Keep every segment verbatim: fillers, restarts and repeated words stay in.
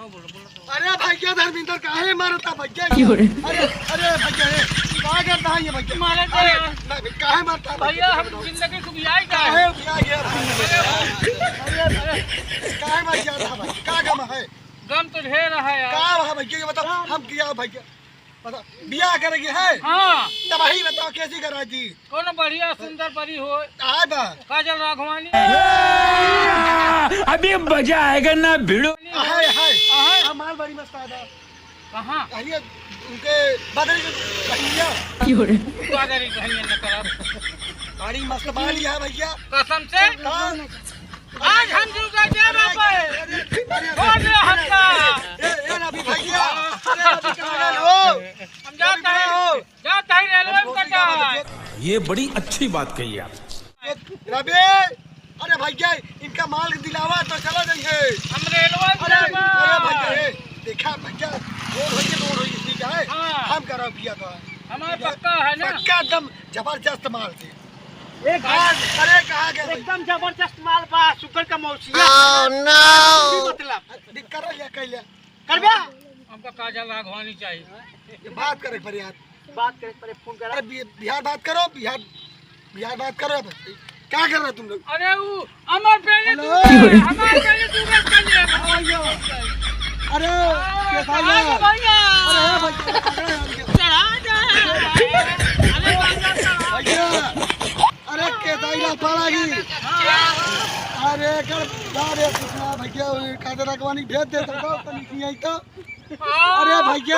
अरे भैया धर्मेंद्र, काहे मारता भैया? क्यों रे? अरे, अरे भैया, ए, का करता है ये भैया? मारे तो अरे, यार। नहीं, नहीं, काहे मारता है भैया, भैया? हम जिंदगी को भी आई का? काहे भी आई है भैया? अरे, अरे, काहे मार जाता है भाई? का गम है? गम तो ढेर है यार। का है भैया, ये बताओ, हम किया भैया? बता, बियाह करेगी है? हाँ। तब वही बताओ, कैसी करा जी? कौनो बढ़िया सुंदर परी हो। आय बा। काजल राघवानी। अभी मजा आएगा ना भिड़ो। हाय, हाय। हाय। हमार बड़ी मस्त आय बा। कहाँ? अरे, उनके बदरी के भैया। क्यों रे? बदरी के भैया न करब। बड़ी मस्त बाली है भैया। कसम से? हाँ। आज हम जुड़ गए जेबा पे। अरे, अरे, अरे, छोड़ दे हमका। ए, ए, रवि भैया, अरे, रवि कहाँ गए हो? हम जाते रवि कहाँ हैं। हो? जाते हैं रेलवे में कटा है। ये बड़ी अच्छी बात कही आप। ए, रवि, अरे भैया, इनका माल दिलावा तो चला जाएंगे। हम रेलवे में अरे, जाबा। अरे भैया, ए, देखा भैया, रोड होइए, रोड होइए, ठीक है? हाँ। हम करा भैया तो। हमारा ठीक है? पक्का है ना? पक्का एकदम जबरदस्त माल थी। एक आज, अरे, कहाँ गए भाई? एकदम जबरदस्त माल बा, शुगर का मौसिया। Oh, no! मतलब। दिक्कत है या कैले? करबे? हमका काजल राघवानी चाहिए। ये बात करे पर यार। बात करे पर फोन करा। अरे बि-, बिहार बात करो, बिहार, बिहार बात करो अब। क्या कर रहे तुम लोग? अरे वो अमर पहले हेलो। तू, अमर पहले तू बस कर ले। हाँ भैया। अरे, अरे, केसारी कहाँ लाल। गए भैया? अरे, भैया, पकड़े हमके। चढ़ा दे। अरे, भैया, चढ़ा। भैया, अरे, केसारी लाल पाड़ा की। हाँ। अरे, कर, अरे, कुछ ना, भैया, वो काजल राघवानी भेज दे, तो, तो, तो नहीं आई तो। अरे, भैया,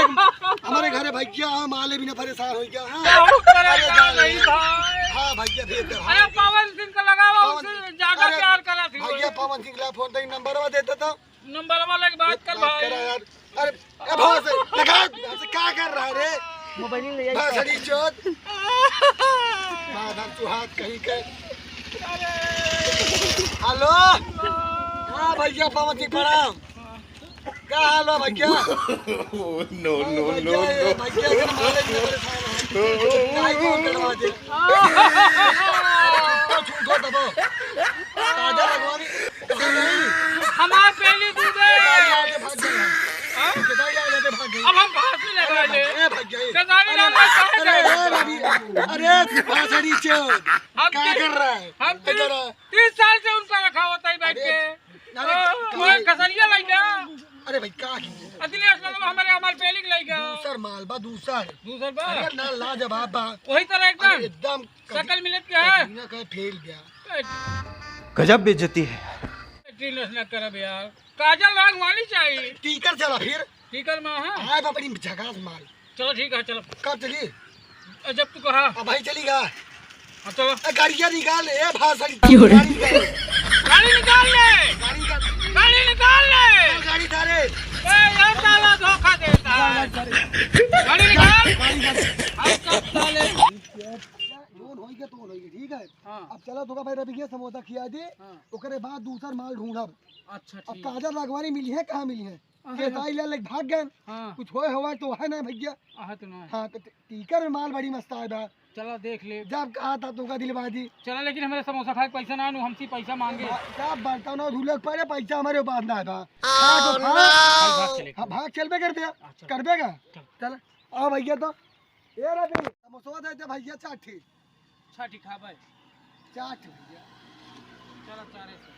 हमारे घरे भैया, हम आले बिना परेशान हो गया, हाँ। बहुत परेशान अरे, जा रही रहे हैं। भाई। हाँ, भैया, भेज दे, हाँ। अरे, पवन सिंह को लगावा, पवन उसे सिंह, ज्यादा अरे, प्यार करा थी। भैया, पवन सिंह ला फोन दे, नंबर वो दे दे तो। नंबर वाले की बात कर बात भाई। करा यार। अरे, ए भाई से, लगा, से क्या कर रहा है रे? मोबाइल ले आई। भाषणी चोद। माधर तू हाथ कहीं के। हेलो। हाँ भैया, पवन जी प्रणाम। का हाल बा भैया? No, no, भैया, no, ये no। भैया के मारे इतने परेशान हैं। नहीं, कौन करवा दे? तो झूठो दबो। ताजा लगवानी। हमार पहली दूध है। केदारी लाल के भाग गए। हाँ? केदारी लाल के भाग गए। अब हम कहाँ से लगा ले? अरे भाग गए। केदारी अरे, लाल का कहाँ अरे, गए? अरे, अभी, अरे, भाषणी चोद। हम क्या ती-, कर रहा है? हम ती-, इधर आ। तीस साल से उनका रखा होता है बैठ अरे, के। अरे, ओ, कहाँ वो है? खसरिया लइका। अरे भाई, का की? अखिलेश मतलब हमारे, हमार पेलिंग लइका। दूसर माल बा, दूसर। दूसर बा? अरे ना, लाजवाब बा। वही तरह एकदम। अरे एकदम कभी-, शकल मिलत के है? कभी ना कहे फेल गया। ए, गजब बेइज्जती है यार। टीनस ना करब यार। काजल राघवानी चाहिए। टीकर चला फिर। टीकर में, हाँ। आए बा बड़ी झकास माल। चलो ठीक है, चलो। कब चली? अ, जब तू कहा। अब भाई चली गा। हाँ, चलो। ए, गाड़िया निकाल, ए, भाषण। क्यों रे? गाड़ी निकाल। गाड़ी निकाल ले। गाड़ी निकाल। गाड़ी निकाल ले। चल, गाड़ी सारे। ए, ये साला धोखा देता है। गाड़ी सारे। गाड़ी निकाल। गाड़ी निकाल। हम सब साले। जोन होई के तोन होई के, ठीक है? हाँ। अब चलो, तो भाई रवि के समोसा खिया दे। हाँ। ओकरे बाद दूसर माल ढूंढब। अच्छा, अब ठीक। काजल राघवानी मिली है, कहाँ मिली है? अहे। केताई ले लेके भाग गए। हाँ। कुछ होए होवा तो है ना भैया। अहे तो ना है। हाँ, तो टी-, टीकर में माल बड़ी मस्त आए बा। चला देख ले। जब कहा था तुमका दिलवा दी। चला, लेकिन हमारे समोसा खाए के पैसा ना आनू, हमसे पैसा मांगे। जब बर्तन और धुलक पड़े, पैसा हमारे पास ना आए बा। Oh, खा तो खा। No! भाग, भाग चले। हाँ, भाग चलबे कर दिया। हाँ, चल। करबे का? चल। चल। आओ भैया तो। ये रहा भी। समोसा दे दे भैया, चार ठी। चार ठी खाबे। चार ठी भैया। चला, चारे से।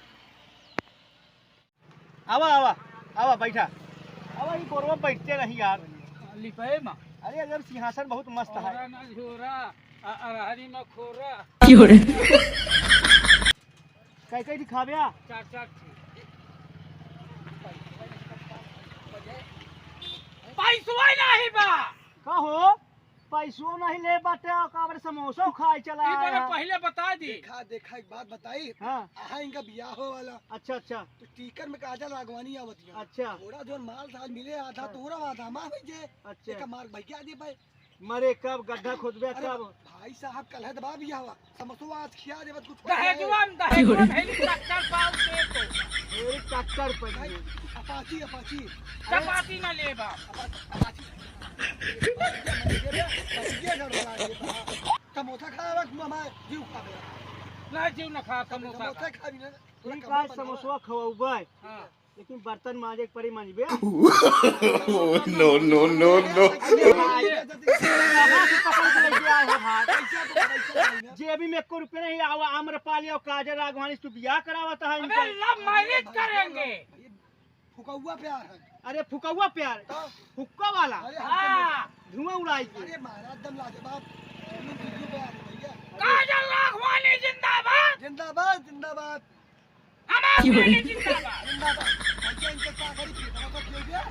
आवा, आवा, आवा, बैठा। आवा, ई गोरवा बैठते नहीं यार। लिपाए मा। अरे, अगर सिंहासन बहुत मस्त है। औरा ना झोरा, आ, अरहरी मा खोरा। क्यों रे? कई, कई दिखावे आ? चार, चार ठी। पैसवा नहीं बा। का हो? पैसो नहीं ले बाटे, और का बाटे समोसा खाए चला ई बड़ा आया। पहले बता दी। देखा, देखा, एक बात बताई। हाँ। आहा, इनका बियाह हो वाला। अच्छा, अच्छा। तो टीकर में काजल राघवानी आवत है। अच्छा। थोड़ा जो माल साल मिले, आधा हाँ। तोरा, आधा हमार हो जे। अच्छा। एक मार भैया दे भाई। मरे कब गड्ढा खोदबे अरे कब? भाई साहब, कल है दबा बियाह हुआ। समोसा आज खिया देबत कुछ। दहेजवा में, दहेजवा में हेलीकॉप्टर पाओ दे तो। हेलीकॉप्टर पर नहीं, नहीं। अपाची, अपाची। चपाती ना लेबा। अपाची, अपाची। ये डर लगा ये बा। समोसा खा रहा, मामा, जीव खा गया। ना, जीव ना खा, समोसा समोसा खा। खा भी ना, थोड़ा ठीक कम है, बना। समोसा खवाऊ भाई। हाँ। लेकिन बर्तन मांजे के परी मंजबे। No, no, no, no। अरे भाई, कहाँ से पकड़ के लेके आए हो भाई? जेबी में एको रुपया नहीं, आवा आम्रपाली और काजल राघवानी से तू बियाह करावत है अबे इनका। Love marriage करेंगे। फुकौआ प्यार है। अरे फुकौआ प्यार? तो? हुक्का वाला? अरे हाँ। धुआं उड़ाई के। अरे महाराज दम लाजवाब। दोनों वीडियो पे आ रहे भैया। काजल राघवानी जिंदाबाद। जिंदाबाद, जिंदाबाद। हमार पाली जिंदाबाद। जिंदाबाद। भैया इनके का करी, पेटवा को क्यों गया?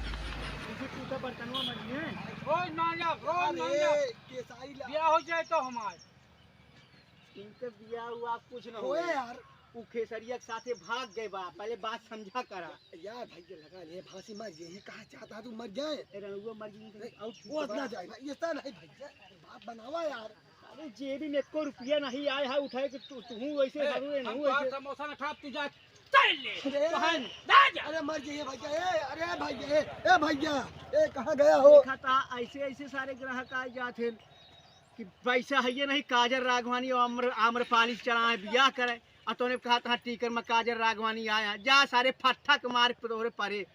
इसे टूटा बर्तनवा मरिए। रोज मांजा, रोज मांजा। अरे केसारी ला। बियाह हो जाए तो हमार। इनके बियाह हुआ कुछ न होए होए। यार। उ खेसरिया के साथे भाग गए बा, पहले बात समझा करा। यार भाई के लगा ले फांसी, मर गए हैं, कहाँ चाहता तू मर जाए? ए, रनुआ मर गई, नहीं, और ठीक वो बा। ना जाए भाई, ये सब नहीं भैया, बाप बनावा यार। अरे जेबी में एको रुपया नहीं आए है उठाए कि तू, तू वैसे ए, करू, ए, हम नहीं तोहार वैसे। समोसा ना खाब, तू जा, चल ले, अरे, बहन, जा, जा। अरे मर गए भैया, ए, अरे भैया, ए, ए भैया, ए कहाँ गया हो? देखा था, ऐसे, ऐसे सारे ग्राहक आ जाते हैं। कि पैसा है ये नहीं, काजल राघवानी और आम्र, आम्रपाली से चला है, बियाह करे। और तूने कहा था टीकर में काजल राघवानी आया, जा सारे फट्ठा के मार पे तोहरे परे।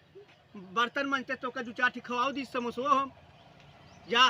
बर्तन मंजते तो का दू चार ठी खवाओ दी समोसो हम। जा।